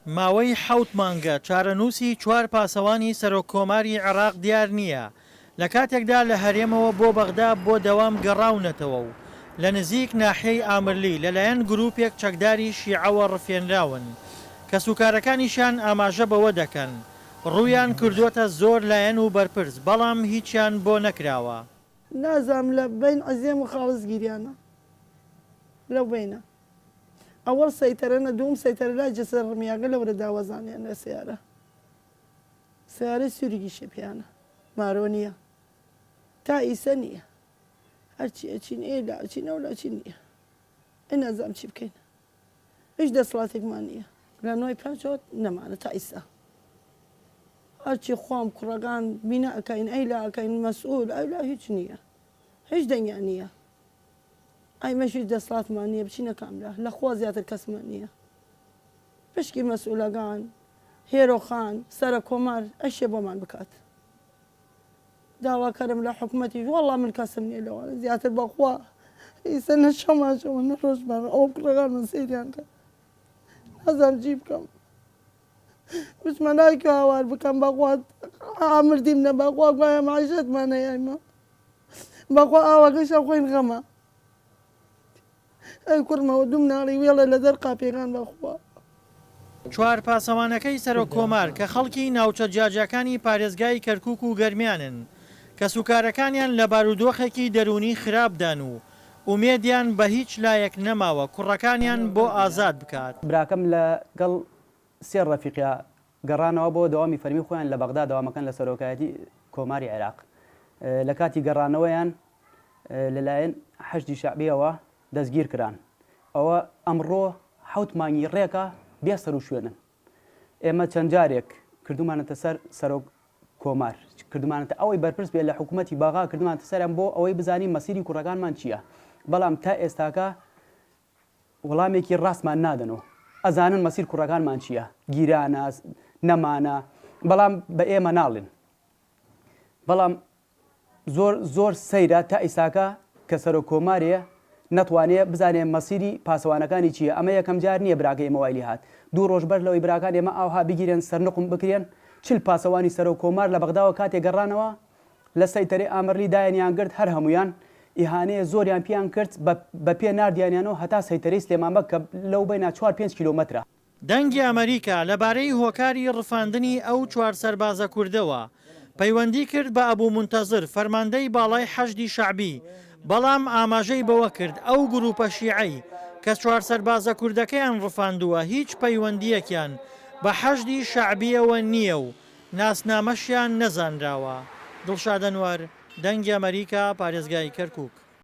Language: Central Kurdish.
ماوەی حەوت مانگە چارەنووسی چوار پاسەوانی سەرۆک کۆماری عێراق دیار نییە، لە کاتێکدا لە هەرێمەوە بۆ بەغدا بۆ دەوام گەڕاونەتەوە و لە نزیک ناحیەی ئامرلی لەلایەن گرووپێک چەکداری شیعەوە ڕفێنراون، کەسوکارەکانیشیان ئاماژە بەوە دەکەن، ڕوویان کردووەتە زۆر لایەن و بەرپرس بەڵام هیچیان بۆ نەکراوە. نازانم لە بەین عزێم و خاڵس گیریانە لەو بەینە ئەوەڵ سەیتەرە نە دووم سەیتەرە لای جسر ڕمیاگە لەورە داوەزانیان لە سەیارە سەیارەی سوریگیشێ پێیانە مارۆ نییە تا ئیسە نییە هەرچی ئەچین ئێ لا ئەچین ئەو لا ئەچین نییە ئەی نازانم چی بکەین هیچ دەسڵاتێکمان نییە لە نۆی پەنجەوە نەمانە تا ئیسا هەرچی خۆم کوڕەکان بینا ئەکەین ئەی لا ئەکەین مەسئول ئەی لا هیچ نییە هیچ دەنگیان نییە ئەی مەش هیچ دەسڵاتمان نییە بچینە کام لا لە خوا زیاتر کەسمان نییە پشکی مەسئولەکان هێرۆ خان سەرەک کۆمار ئەشێ بۆمان بکات داواکەرم لە حکومەتیش وەڵا من کەسم نییە لەوانە زیاتر بەخوا ئیسە نە شەومان شەوە نە ڕۆژمان ئەو کوڕەکانمان سەیریان کە نازانم چی بکەم بچمە لای کوێ هاوار بکەم بەخوا ئامردیم نە بەخوا گوایە مەعیشەتمان هەیە ئێمە بەخوا ئاوەکەش ئەخۆین غەمە ئەی کوڕمەوە دوو مناڵی وێڵە لە دەر قاپیەکان بەخوا. چوار پاسەوانەکەی سەرۆک کۆمار کە خەڵکی ناوچە جیاجیاکانی پارێزگای کەرکوک و گەرمیانن، کەسوکارەکانیان لە بارودۆخێکی دەروونی خراپدان و ئومێدیان بە هیچ لایەک نەماوە کوڕەکانیان بۆ ئازاد بکات. براکەم لە گەڵ سێ ڕەفیقیا گەڕانەوە بۆ دەوامی فەرمی خۆیان لە بەغدا دەوامەکەن لە سەرۆکایەتی کۆماری عێراق لە کاتی گەڕانەوەیان لەلایەن حەشدی شەعبیەوە دەستگیر کران ئەوە ئەمڕۆ حەوت مانگی ڕێکە بێ سەروشوێنن ئێمە چەند جارێک کردومانەتە سەر سەرۆک کۆمار کردمانەتە ئەوەی بەرپرس بێ لە حکوومەتی بەغا کردمانەتە سەرم بۆ ئەوەی بزانین مەسیری کوڕەکانمان چییە بەڵام تا ئێستاکە وەڵامێکی ڕاستمان نادەنەوە ئەزانن مەسیر کوڕەکانمان چییە گیرانە نەمانە بەڵام بە ئێمە ناڵێن بەڵام زۆر زۆر سەیرە تا ئیساکە کە سەرۆک کۆمارێ نەتوانێ بزانێ مەسیری پاسەوانەکانی چییە ئەمە یەکەم جار نییە براکەی ئێمە وای لێهات دوو ڕۆژ بەر لەوەی براکان ئێمە ئاوها بگیرێن سەرنقوم بکرێن چل پاسەوانی سەرۆک کۆمار لە بەغداوە کاتێ گەڕانەوە لە سەیتەرەی ئامرلی دایەنیان گرت هەر هەموویان ئیهانەیە زۆریان پیان کرد بە بە پێ ناردیانیانەوە هەتا سەیتەرەی سلێمان بەگ کە لەو بەینا چوار پێنج کیلۆمەترە. دەنگی ئەمەریکا لەبارەی هۆکاری ڕفاندنی ئەو چوار سەربازە کوردەوە، پەیوەندی کرد بە ئەبو مونتەزر فەرماندەی باڵای حەشدی شەعبی، بەڵام ئاماژەی بەوە کرد ئەو گروپە شیعەی کە چوار سەربازە کوردەکەیان ڕفاندووە هیچ پەیوەندییەکیان بە حەشدی شەعبییەوە نییە و ناسنامەشیان نەزانراوە. دڵشاد ئەنوەر، دەنگی ئەمەریکا، پارێزگای کەرکوک.